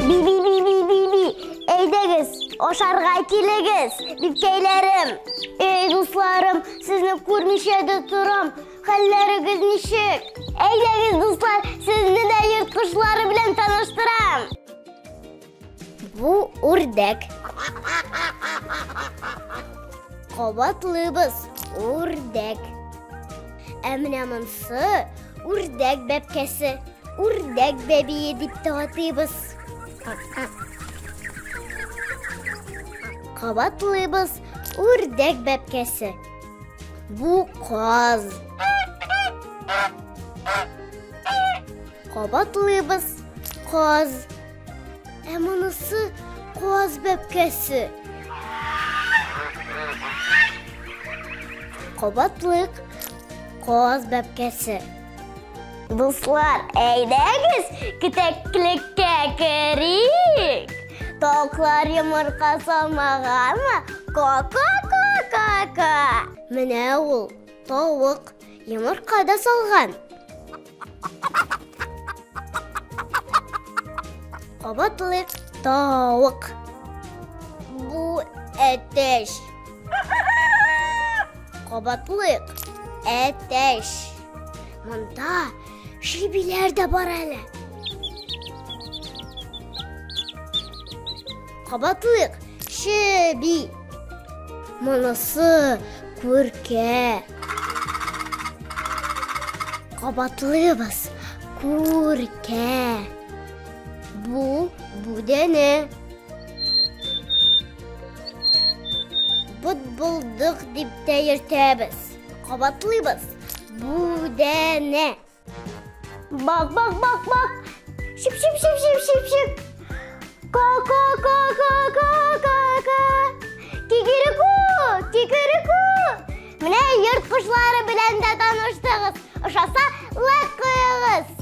Би-би-би-би-би-би. Әйдәгез, ашарга килегез, бибкәйләрем. Эй, дусларым, сезне күрмичә дә торам. Хәлләрегез ничек? Әйдәгез, дуслар, сезне дә йорт кошлары белән таныштырам. Бу үрдәк. Кабатлыйбыз, үрдәк. Ә менә монсы үрдәк бәбкәсе, үрдәк бәбие дип тә атыйбыз. Кабатлыйбыз, үрдәк бәбкәсе. Бу каз. Кабатлыйбыз, каз. Ә монысы каз бәбкәсе. Кабатлыйк, каз бәбкәсе. Дуслар, әйдәгез, кетәклеккә керик. Тавыклар йомырка салмаганмы? Ка-ка-ка-ка-ка. Менә ул, тавык, йомырка да салган. Кабатлыйк, тавык. Бу әтәч. Кабатлыйк, әтәч. Монда чебиләр дә бар әле. Кабатлыйк, чеби. Монысы күркә. Кабатлыйбыз, күркә. Бу бүдәнә. Бытбылдык дип тә йөртәбез. Кабатлыйбыз, бүдәнә. Бак, бак, бак, бак. Шип, шип, шип, шип, шип, шип. Ка, ка, ка, ка, ка, ка, ка. Кикирику, кикирику. Менә йорт кошлары белән дә таныштыгыз. Ошаса, лайк куегыз.